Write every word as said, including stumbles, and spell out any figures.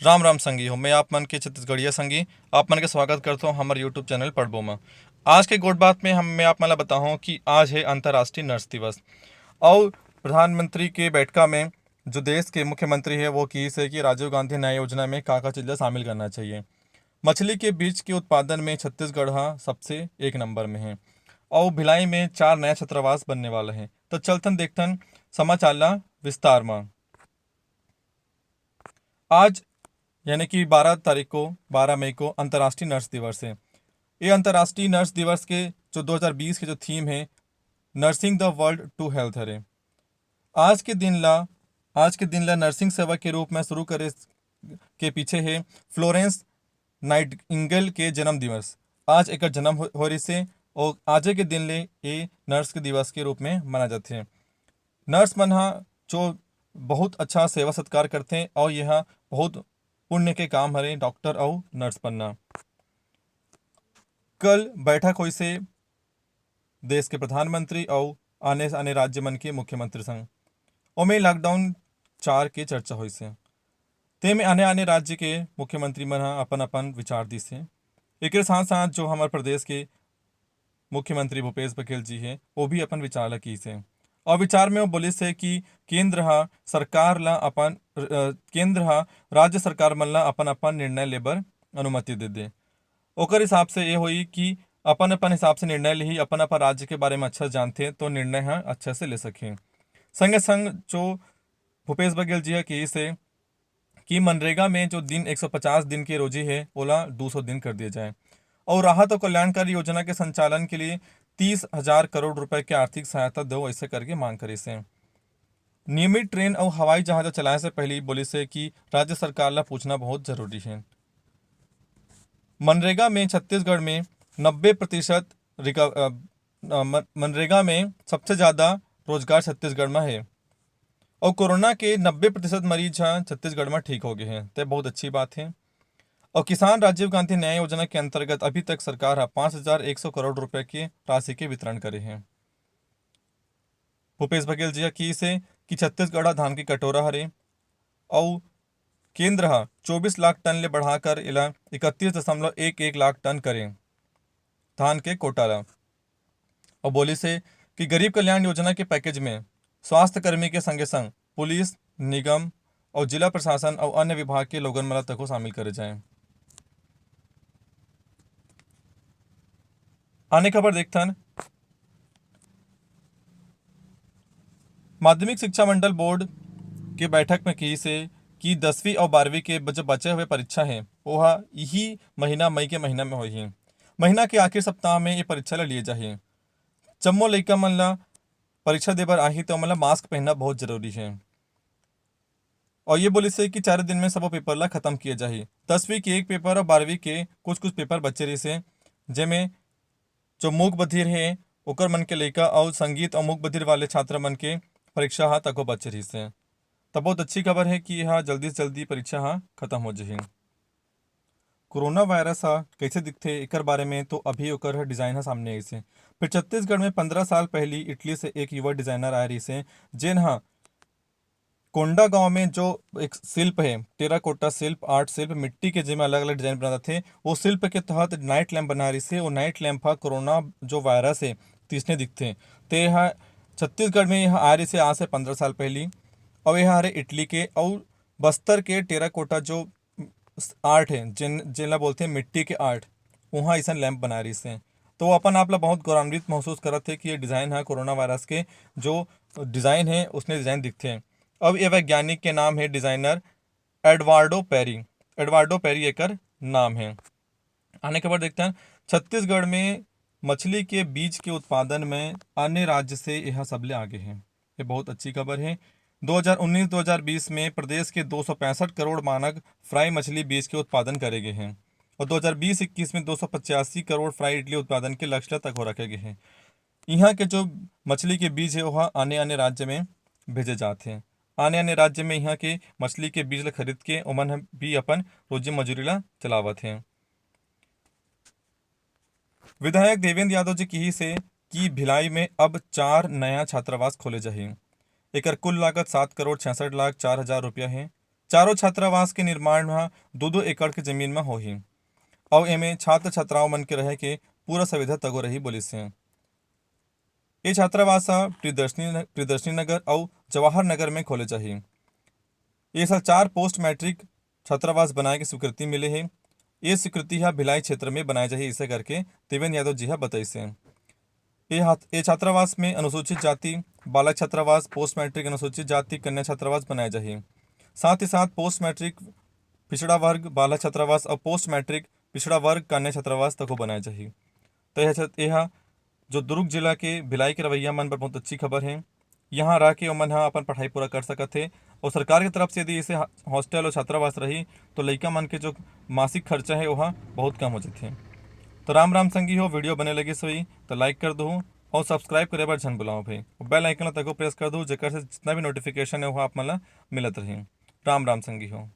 राम राम संगी हो, मैं आप मन के छत्तीसगढ़िया संगी, आप मन के स्वागत करता हूँ हमारे YouTube चैनल पढ़बो में। आज के गोठ बात में हम, मैं आप मन ला बताहूँ कि आज है अंतर्राष्ट्रीय नर्स दिवस। और प्रधानमंत्री के बैठका में जो देश के मुख्यमंत्री है, वो किहिस है कि राजीव गांधी न्याय योजना में का का चीज ला शामिल करना चाहिए। मछली के बीज के उत्पादन में छत्तीसगढ़ हा सबसे एक नंबर में है। और भिलाई में चार नया छात्रावास बनने वाला है। तो चलथन देखथन समाचार ला विस्तार में। आज यानी कि बारह तारीख को, बारह मई को अंतर्राष्ट्रीय नर्स दिवस है। ये अंतर्राष्ट्रीय नर्स दिवस के जो दो हज़ार बीस के जो थीम है, nursing the world to health हरे। आज के दिन ला, आज के दिन ला नर्सिंग सेवा के रूप में शुरू करे के पीछे है फ्लोरेंस नाइटिंगेल के जन्म दिवस। आज एकर जन्म हो, हो रिसे और आजे के दिन ले ये नर्स के दिवस के रूप में मना जाथे। नर्स मन हा जो बहुत अच्छा सेवा सत्कार करथे और यह बहुत पुण्य के काम हरे डॉक्टर अउ नर्स बनना। कल बैठक होइसे देश के प्रधानमंत्री अउ आने आने राज्य मन के मुख्यमंत्री संग। ओमे लॉकडाउन चार के चर्चा होइसे। तेमे आने आने राज्य के मुख्यमंत्री मन ह अपन अपन विचार दिसे। एकरे साथ साथ जो हमर प्रदेश के मुख्यमंत्री भूपेश बघेल जी हे, वो भी अपन विचार ला किहिसे। और विचार में वो बोलिस हे कि केंद्र ह सरकार ला अपन, अ, केंद्र ह राज्य सरकार मन ला अपन अपन निर्णय लेबर अनुमति दे दे। ओकर हिसाब से ये होई कि अपन अपन हिसाब से निर्णय लेही, अपन अपन राज्य के बारे में अच्छा जानथे तो निर्णय ह अच्छा से ले सकही। संगे संग जो भूपेश बघेल जी ह किहिसे कि मनरेगा में जो दिन एक सौ पचास दिन के रोजी हे, ओला दो सौ दिन कर दिया जाए और राहत और कल्याणकारी योजना के संचालन के लिए तीस हजार करोड़ रुपए के आर्थिक सहायता दो, ऐसे करके मांग करिस हे। नियमित ट्रेन और हवाई जहाज चलाए से पहले बोलिस हे कि राज्य सरकार ला पूछना बहुत जरूरी है। मनरेगा में छत्तीसगढ़ में नब्बे प्रतिशत रिकव-, अ, अ, मन-, मनरेगा में सबसे ज्यादा रोजगार छत्तीसगढ़ में है और कोरोना के नब्बे प्रतिशत मरीज ह छत्तीसगढ़ में ठीक हो गए हैं, ते बहुत अच्छी बात है। और किसान राजीव गांधी न्याय योजना के अंतर्गत अभी तक सरकार ह पाँच हजार एक सौ करोड़ रुपए के राशि के वितरण करे हैं। भूपेश बघेल जी ह किहिसे कि छत्तीसगढ़ ह धान के कटोरा हरे अउ केंद्र ह चौबीस लाख टन ले बढ़ाकर एला इकतीस दशमलव एक एक लाख टन करे धान के कोटा ला। और बोलिस हे कि गरीब कल्याण योजना के पैकेज में स्वास्थ्य कर्मी के संगे संग पुलिस, निगम और जिला प्रशासन और अन्य विभाग के लोगन मन ला तको शामिल करे जाए। आने खबर देखथन। माध्यमिक शिक्षा मंडल बोर्ड के बैठक में किहिसे कि दसवीं और बारहवीं के ब-, जो बचे हुए परीक्षा हे, वो ह इही महीना, मई के महीना में होही। महीना के आखिर सप्ताह में ये परीक्षा ला लिए जाही। जम्मो लइका मन ला परीक्षा देबर आही तो ओमन ला मास्क पहनना बहुत जरूरी है। और ये बोलिस हे कि चार दिन में सबो पेपर ला खत्म किया जाही। दसवीं के एक पेपर और बारहवीं के कुछ कुछ पेपर बचे रहिस हे, जेमे जो मूक बधिर हे, ओकर मन के लइका अउ संगीत अउ मूक बधिर वाले छात्र मन के परीक्षा ह तको बचे रहिस हे। त बहुत अच्छी खबर है कि यह जल्दी से जल्दी परीक्षा ह खत्म हो जाही। कोरोना वायरस ह कइसे दिखथे, एकर बारे में तो अभी ओकर ह डिजाइन ह सामने आइस हे। फिर छत्तीसगढ़ में पंद्रह साल पहली इटली से एक युवा डिजाइनर आए रहिस हे, जेन ह कोंडागांव में जो एक शिल्प है, टेराकोटा शिल्प, आर्ट शिल्प, मिट्टी के जेमे अलग-अलग डिजाइन बनाए जाथे, वो शिल्प के तहत नाइट लैंप बनाए रहिस हे। वो नाइट लैंप ह कोरोना जो वायरस है, तइसने दिखथे। ते ह छत्तीसगढ़ में यह आए रहिस हे आज से पंद्रह साल पहली। और यह हरे इटली के और बस्तर के टेराकोटा जो आर्ट है, जेन, जेन ला बोलथे मिट्टी के आर्ट, उहाँ अइसन लैंप बनाए रहिस हे। तो वो अपन आप ला बहुत गौरवान्वित महसूस करत हे कि ये डिजाइन ह कोरोना वायरस के जो डिजाइन है, उसने डिजाइन दिखथे। अब ये वैज्ञानिक के नाम है designer Eduardo Perry. Eduardo Perry एकर नाम है। आने खबर देखथन, छत्तीसगढ़ में मछली के बीज के उत्पादन में अन्य राज्य से यह सबले आगे है। ये बहुत अच्छी खबर है। दो हज़ार उन्नीस दो हज़ार बीस में प्रदेश के दो सौ पैंसठ करोड़ मानक फ्राई मछली बीज के उत्पादन करे गए हैं और दो हज़ार बीस इक्कीस में दो सौ पचासी करोड़ फ्राई इडली उत्पादन के लक्ष्य तक हो रखे गए हैं। यहाँ के जो मछली के बीज है, वह अन्य अन्य राज्य में भेजे जात हैं। अन्य अन्य राज्य में यहाँ के मछली के बीज ला खरीद के ओमन ह भी अपन रोजी मजूरी ला चलावत हैं। विधायक देवेंद्र यादव जी किहिस हे कि भिलाई में अब चार नया छात्रावास खोले जाही। एकर कुल लागत सात करोड़ छियासठ लाख चार हजार रुपया हे। चारों छात्रावास के निर्माण ह दो दो एकड़ के जमीन म होही, अउ एमे छात्र छात्राओं मन के रहे के पूरा सुविधा तको रही, बोलिस हे। ये छात्रावास ह प्रियदर्शनी न-, प्रियदर्शनी नगर अउ जवाहर नगर में खोले जाही। ये साल चार पोस्ट मैट्रिक छात्रावास बनाए के स्वीकृति मिले हे। ये स्वीकृति ह भिलाई क्षेत्र में बनाए जाही, इसे करके देवेंद्र यादव जी ह बताइस हे। ये हाथ-, ये छात्रावास में अनुसूचित जाति बालक छात्रावास, पोस्ट मैट्रिक अनुसूचित जाति कन्या छात्रावास बनाए जाही। साथ ही साथ पोस्ट मैट्रिक पिछड़ा वर्ग बालक छात्रावास और पोस्ट मैट्रिक पिछड़ा वर्ग कन्या छात्रावास तको बनाए जाही। तो यह छत-, यह जो दुर्ग जिला के भिलाई के रवैया मन बर बहुत अच्छी खबर हे। यहाँ रह के ओमन ह अपन पढ़ाई पूरा कर सकत हे और सरकार के तरफ से यदि ऐसे हा-, हॉस्टल और छात्रावास रही, तो लइका मन के जो मासिक खर्चा हे, ओहा बहुत कम हो जाथे। तो राम राम संगी हो, वीडियो बने लगिस होही तो लाइक कर दो और सब्सक्राइब करे बर झन भुलाओ भाई। बेल आइकन ला तको प्रेस कर दो, जेकर से जितना भी नोटिफिकेशन हे, ओहा आप मन ला मिलत रही। राम राम संगी हो।